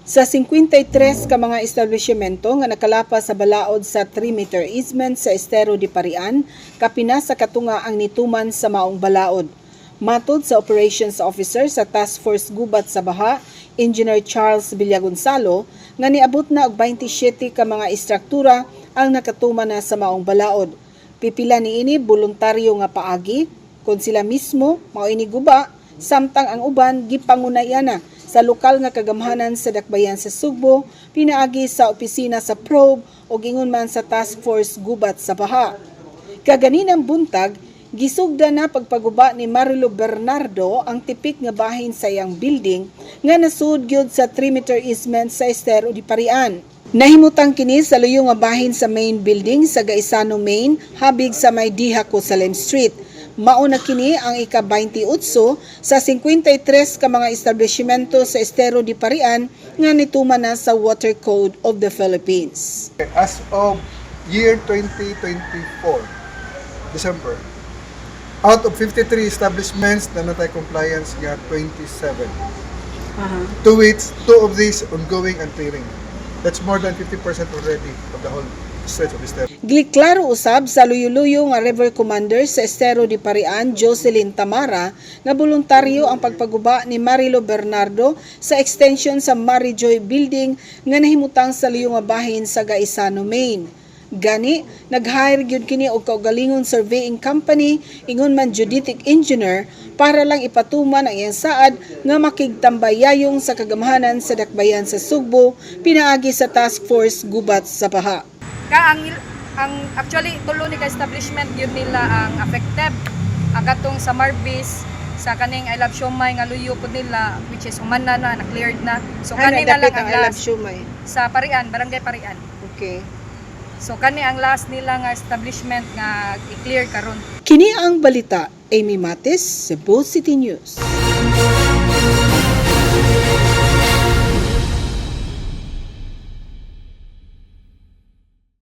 Sa 53 ka mga establishmento nga nakalapas sa balaod sa 3-meter easement sa Estero de Parian, kapina sa katunga ang nituman sa maong balaod. Matod sa Operations Officer sa Task Force Gubat sa Baha, Engineer Charles Villagonzalo, nga niabot na og 27 ka mga istruktura ang nakatuman na sa maong balaod. Pipila niini voluntaryo nga paagi, kon sila mismo mao ini guba, samtang ang uban gipangunayan na sa lokal nga kagamhanan sa dakbayan sa Sugbo pinaagi sa opisina sa probe o ingon man sa Task Force Gubat sa Baha. Kaganinang buntag, gisugda na pagpaguba ni Marilo Bernardo ang tipik nga bahin sa iyang building nga nasud gyud sa 3-meter easement sa Estero di Parian. Nahimutang kini sa luyo nga bahin sa main building sa Gaisano Main, habig sa may Dihaco Salem Street. Mao na kini ang ika-28 sa 53 ka mga establishmento sa Estero di Parian nga nituman na sa Water Code of the Philippines. As of year 2024, December, out of 53 establishments na natay compliance nga 27. To which, two of these ongoing and clearing. That's more than 50% already of the whole stretch of Estero. Giklaro usab sa luyo-luyo nga River Commander sa Estero di Parian, Jocelyn Tamara, nga voluntaryo ang pagpaguba ni Marilo Bernardo sa extension sa Marijoy Building nga nahimutang sa luyo nga bahin sa Gaisano Main. Gani, nag-hire gyud kini og kaugalingon surveying company ingon man geodetic engineer para lang ipatuman ang iyang saad nga makigtambayayong sa kagamhanan sa dakbayan sa Sugbo pinaagi sa Task Force Gubat sa Baha. Ka ang actually tulo ni ka establishment gyud nila ang affected. Ang katong sa Marbis, sa kaning I Love Siomai nga luyo pud nila, which is human na na, na-cleared na. So kani na lang ang last Siomai. Sa Parian, Barangay Parian. Okay. So kani ang last nila nga establishment nga i-clear karon. Kini ang balita, Amy Matis, Cebu City News.